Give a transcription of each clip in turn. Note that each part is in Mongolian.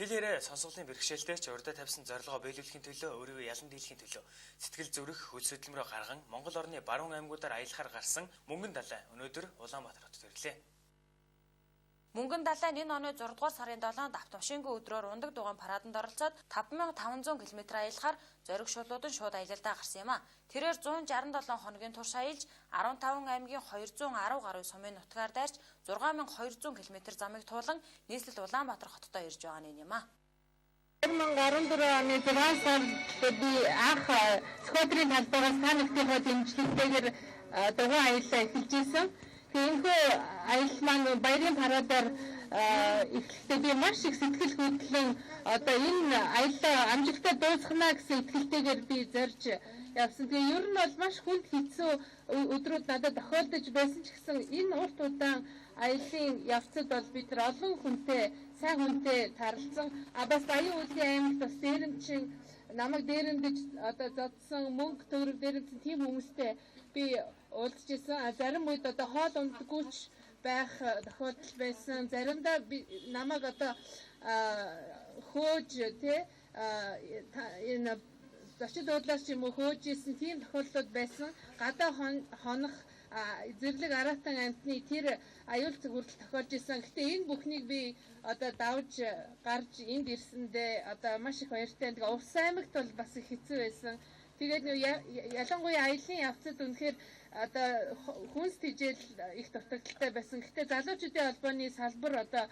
Хэл яриа сонсголын бэрхшээлтэй ч урдаа тавьсан зорилгоо биелүүлэхийн төлөө өөрийгөө ялан дийлэхийн төлөө сэтгэл зүрх хөл хөдөлмөрөө гарган Монгол орны баруун аймагуудаар аялахаар гарсан Мөнгөн Далай өнөөдөр Улаанбаатар хотод ирлээ. Мөнгөн Далай энэ оны 6 дугаар сарын 7-нд автомашингүй өдрөөр Ундаг дугаан параданд оролцоод 5500 км аялахаар зориг шулуудан шууд аялалдаа гарсан юм а. Тэрээр 167 хоногийн турш аялж 15 аймгийн 210 гаруй сумын нутгаар дайрч 6200 км замыг туулан нийслэл Улаанбаатар хотод ирж байгаа нь юм а. 2014 оны 6 сард би анх Скотрийн талбайгаас та нарынхаа дэмжлэгтэйгээр дугуй аяллаа эхэлж исэн. Тэгээ энэхүү аялал маань баярын парадаар эхлэхдээ би маш их сэтгэл хөдлөн одоо энэ аяллаа амжилттай дуусгана гэсэн итгэлтэйгээр би зорж явсан. Тэгээ ер нь бол маш хүнд хэцүү өдрүүд надад тохиолдож байсан ч гэсэн энэ урт удаан аяллын явцад бол бид нар олон хүнтэй, сайн хүнтэй тааралцсан. А бас Баян уулын аймагт бас дээрэмчин намайг дээрэмдэж одоо зодсон, мөнгө төгрөг дээрэмдсэн тийм хүмүүстэй би уулзч исэн. А зарим үед одоо хоол ундаггүйч байх тохиолдол байсан. Заримдаа би намайг одоо хөөж тий энэ зочид буудлаас ч юм уу хөөж исэн тийм тохиолдлууд байсан. Гадаа хонох зэрлэг араатан амьтны тэр аюул хүртэл тохиолж исэн. Гэтэ энэ бүхнийг би одоо давж гарч энд ирсэндээ одоо маш их баяртай. Тэгээ Увс аймагт бол бас их хэцүү байсан. Тэгээд ялангуяа аялын явцад үнэхээр одоо хүнс тэжээл их дутагдaltaй байсан. Гэтэ залуучуудын холбооны салбар одоо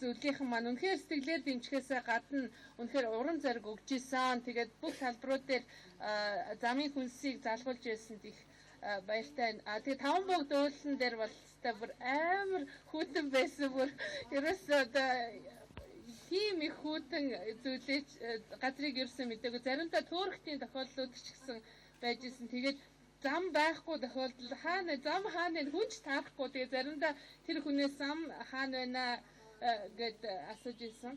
зөвлөлийнхэн маань үнэхээр сэтгэлээр дэмжихээс гадна үнэхээр урам зориг өгч исэн. Тэгээд бүх салбарууд дээр замын хүнсийг залгуулж байсанд их баяртай. А тэгээ таван богд уулан дээр бол өстой бүр амар хүйтэн байсан. Бүр ерөөсөө одоо тийм их хүйтэн зүйлээч газрыг ерөөсөө мэдээгүй. Заримдаа төөрөгтийн тохиолдлууд ч гэсэн байж исэн. Тэгээд зам байхгүй тохиолдол хаана зам хаана хүн ч таарахгүй. Тэгээ заримдаа тэр хүнээс зам хаана байна гэд асууж исэн.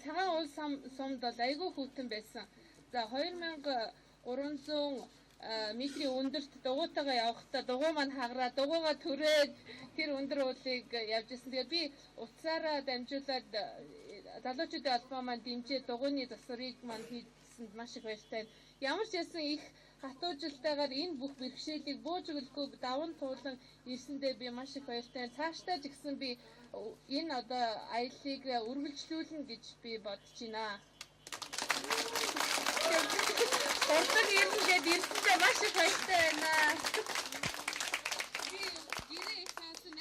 Цагаан уул сумд бол айгүй хүйтэн байсан. За 2300 метрийн өндөрт дугуйтайгаа явахдаа дугуй маань хагараа дугуйгаа төрөөд тэр өндөр уулыг явж исэн. Тэгээд би утсаараа дамжуулаад залуучуудын холбоо маань дэмжээ дугуйны засварыг маань хийсэнд маш их баяртай. Ямар ч байсан их хатуужилтайгаар энэ бүх бэрхшээлийг бууж өглөхгүй даван туулан ирсэндээ би маш их баяртай. Цаашдаа ч гэсэн би энэ одоо аяллыг үргэлжлүүлнэ гэж би бодож байна. Урдаг ирнэ гэд ирсэндээ маш их баяртай байна. Би гэрээ их сонссон,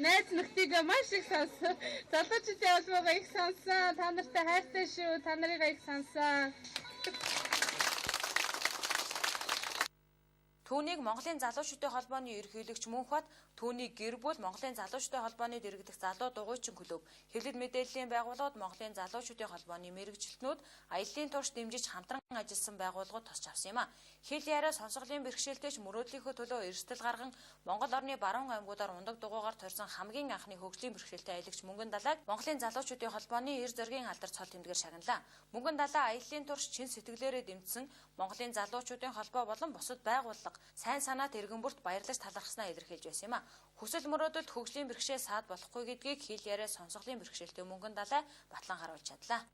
найз нөхдийг маш их сонссон. Залуучуудын холбоогоо их сонссон. Та нартай хайртай шүү. Та нарыгаа их сонссон. Түүнийг Монголын залуучуудын холбооны ерөнхийлөгч Мөнхбат, түүний гэр бүл, Монголын залуучуудын холбооны дэргэдэх залуу дугуйчин клуб, хэвлэл мэдээллийн байгууллагууд, Монголын залуучуудын холбооны мэргэжилтнүүд аяллаа турш дэмжиж хамтран ажилласан байгууллагууд тосч авсан юм а. Хэл яриа сонсголын бэрхшээлтэй ч мөрөөдлийнхөө төлөө эрсдэл гарган Монгол орны баруун аймагуудаар ундаг дугуйгаар торьсон хамгийн анхны хөгжлийн бэрхшээлтэй аялагч Мөнгөн Далайг Монголын залуучуудын холбооны эр зоргийн алдар цол тэмдгээр шагналаа. Мөнгөн Далай аяллаа турш чин сэтгэлээрээ дэмжсэн Монголын залуучуудын холбоо болон бусад байгууллага сайн санаат иргэн бүрт баярлаж талархснаа илэрхийлж байсан юм а. Хүсэл мөрөөдөлд хөгжлийн бэрхшээл саад болохгүй гэдгийг хэл яриа сонсголын бэрхшээлтэй Мөнгөн Далай батлан харуулж чадлаа.